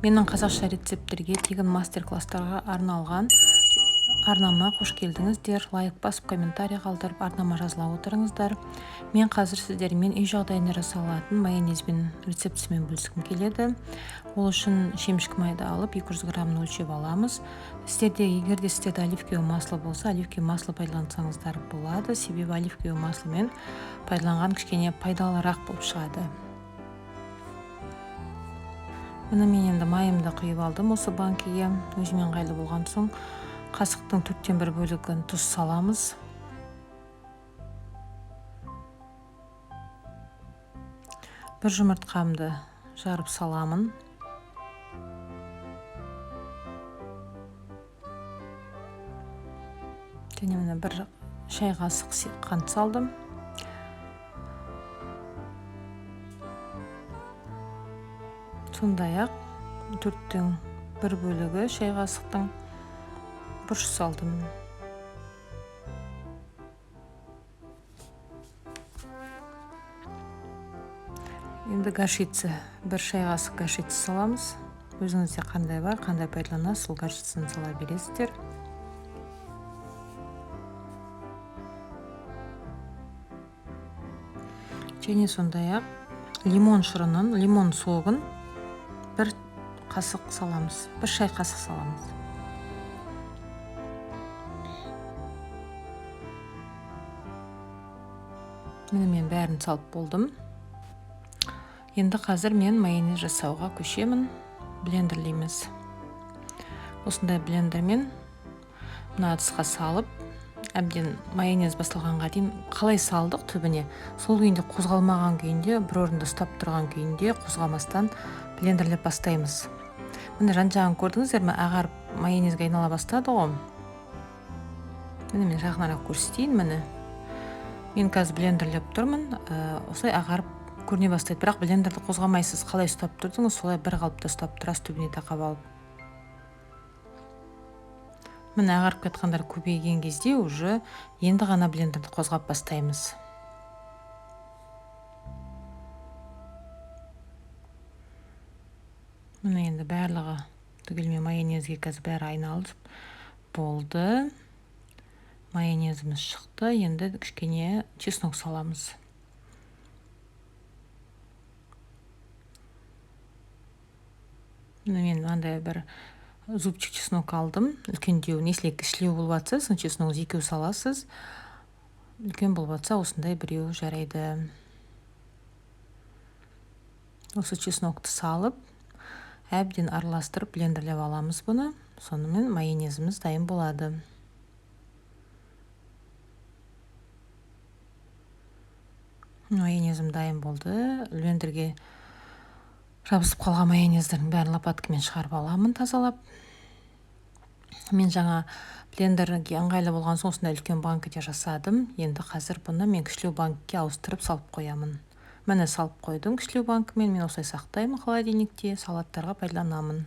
Менің қазақша рецепттерге, тегін мастер-класстарға арналған арнама қош келдіңіздер. Лайк басып, комментарий қалдырып, арнама жазыла отырыңыздар. Мен қазір сіздермен үй жағдайында жасалатын майонезбен рецептісімен бөліскім келеді. Ол үшін шемішкі майды алып, 200 граммын өлшеп аламыз. Сіздерде, егер де сіздерде оливковое масло болса, оливковое масло пайдалансаңыздар болады, себебі оливковое масломен пайдаланған кішкене пайдалырақ болып шығады. Міне, мен енді майымды құйып алдым осы банкіге, өзіме ыңғайлы болған соң. Қасықтың төрттен бір бөлігін тұз саламыз. Бір жұмыртқамды жарып саламын. Және міне, бір шай қасық қант салдым. Сондай ақ төрттен бір бөлігі шай қасықтың бұрыш салдым. Енді горчица, бір шай қасық горчица саламыз. Өзіңізде қандай бар, қандай пайдаланасыз, сол горчицаны сала бересіздер. Және сондай ақ лимон шырынын, лимон согын бір қасық саламыз, бір шай қасық саламыз. Міне, мен бәрін салып болдым. Енді қазір мен майонез жасауға көшемін. Блендерлейміз. Осындай блендермен мына ыдысқа салып, әбден майонез басталғанға дейін, қалай салдық түбіне, сол күйінде, қозғалмаған күйінде, бір орында ұстап тұрған күйінде, қозғамастан блендерлеп бастаймыз. Міне, жан жағын көрдіңіздер ме, ағарып, майонезге айнала бастады ғой. Міне, мен жақынырақ көрсетейін. Міне, мен қазір блендерлеп тұрмын. Осылай ағарып көріне бастайды, бірақ блендерді қозғамайсыз. Қалай ұстап тұрдыңыз, солай бір қалыпта ұстап тұрасыз, түбіне тақап алып. Міне, ағарып жатқандар көбейген кезде уже енді ғана блендерді қозғап бастаймыз. Міне, енді барлығы түгелімен майонезге қазір бәрі айналып болды, майонезіміз шықты. Енді кішкене чеснок саламыз. Міне, мен мынандай бір зубчик чеснок алдым, үлкендеуін. Если кішілеу болып жатса, сіздің чесногыңыз, екеу саласыз, үлкен болып жатса, осындай біреу жарайды. Осы чеснокты салып, әбден араластырып, блендерлеп аламыз бұны. Сонымен майонезіміз дайын болады. Майонезім дайын болды. Блендерге жабысып қалған майонездердің бәрін лопаткамен шығарып аламын, тазалап. Мен жаңа блендерге ыңғайлы болған соң осындай үлкен банкіде жасадым. Енді қазір бұны мен кішілеу банкке ауыстырып салып қоямын. Міне, салып қойдым кішілеу банкімен. Мен осылай сақтаймын холодильникте, салаттарға пайдаланамын.